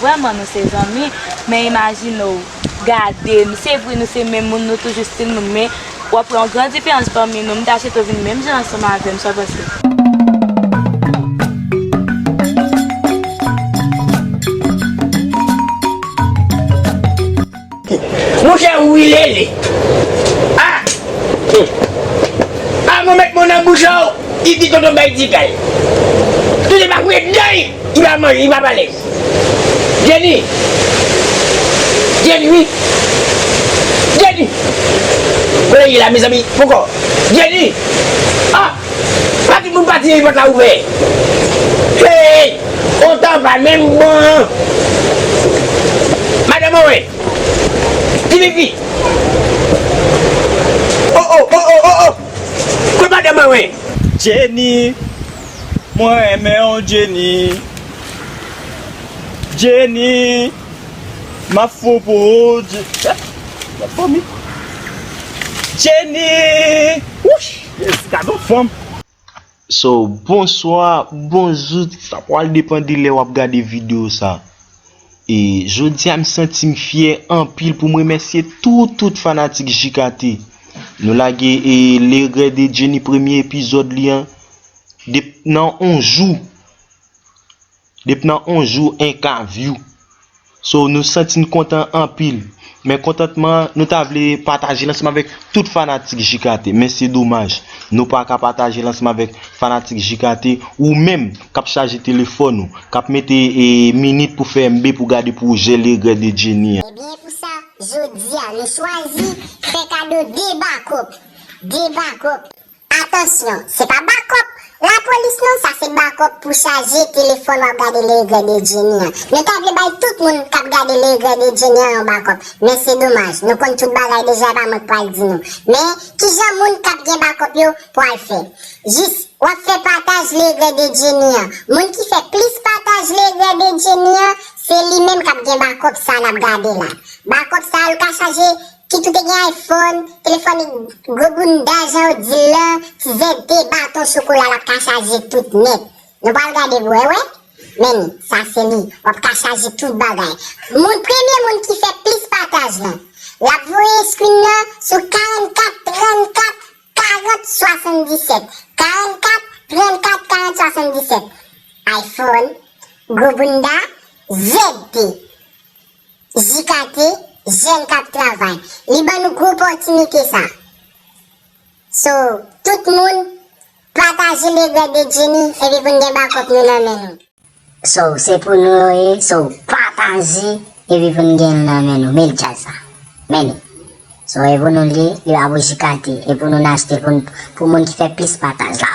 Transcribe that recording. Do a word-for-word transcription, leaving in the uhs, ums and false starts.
Vrèman, nou se zanmi, men imajine w, gade, se vre nou se menm moun, nou toujou stil nou, men w ap wè yon gran diferans pami nou. M ta swete w vin menm jan ansanm avè m, sa w panse? Monchè, wi lele. Ah! Ah, mwen met mwen nan bouch ou, li di tonton bay di kay. Tonton pa fouye dan li, li pa manje, li pa pale. Jenny! Jenny, wi! Jenny! Kote li ye la, mezanmi? Poko! Jenny! Ah! Pa tout moun pati, pòt la ouvè. Hey! On tan pa menm bon. Madanm mwen. Ti Fifi. Oh, oh, oh, oh, oh, oh. Kot madanm mwen? Jenny, mwen renmen w Jenny. Jenny, m ap fou pou ou. Je- Jenny! Wouch! Yes, gade yon fanm. So, bonswa, bonjou, sa pral depann de lè w ap gade videyo sa. E jodi a m santi m fyè anpil pou m remèsye tout tout fanatik J K T. Nou lage e Le Regret de Jenny premye epizòd li an dep nan on jou. Dep nan on jou en ka view. So nou santi n kontan anpil. Men kontantman nou ta vle pataje l ansanm avèk tout fanatik J K T. Men se domaj. Nou pa ka pataje l ansanm avèk fanatik J K T ou menm k ap chaje telefòn ou, k ap mete e, minit pou fè M B pou gade pwojè Le Regret de Jenny an. Ebyen pou sa, jodi a nou chwazi fè kado de bakòp. De bakòp. Atansyon, se pa bakòp lapolis non, sa se bakòp pou chaje telefòn w ap gade Le Regret de Jenny an. Nou ta vle bay tout moun k ap gade Le Regret de Jenny an yon bakòp, men se domaj, nou konn tout bagay deja, e pa mwen k pral di nou. Men, kijan moun k ap gen bakòp yo pral fè? Jis, w ap fè pataj Le Regret de Jenny an. Moun ki fè plis pataj Le Regret de Jenny an, se li menm k ap gen bakòp sa n ap gade la. Bakòp sa yo ka chaje Kit ou te gen iPhone, telefòn gwo bounda jan yo di l lan, ti Z T, baton chokola l ap ka chaje tout nèt. Nou pral gade pou wè, wè. Men li, sa se li, w ap ka chaje tout bagay. Moun, premye moun ki fè plis pataj lan, l ap voye screen nan sou karannkat trannkat karant swasanndisèt. Karannkat trannkat karant swasanndisèt. iPhone, gwo bounda, Z T. J K T, jèn k ap travay. Li ban nou gwo opòtinite sa. So, tout moun, pataje Le Regret de Jenny epi pou n gen bakòp nou nan men nou. So, se pou nou yo ye, so, pataje epi pou n gen l nan men nou. Men djaz sa. Men li. So, e pou nou l ye, li pa pou J K T, e pou nou n achte pou, n- pou moun ki fè plis pataj la.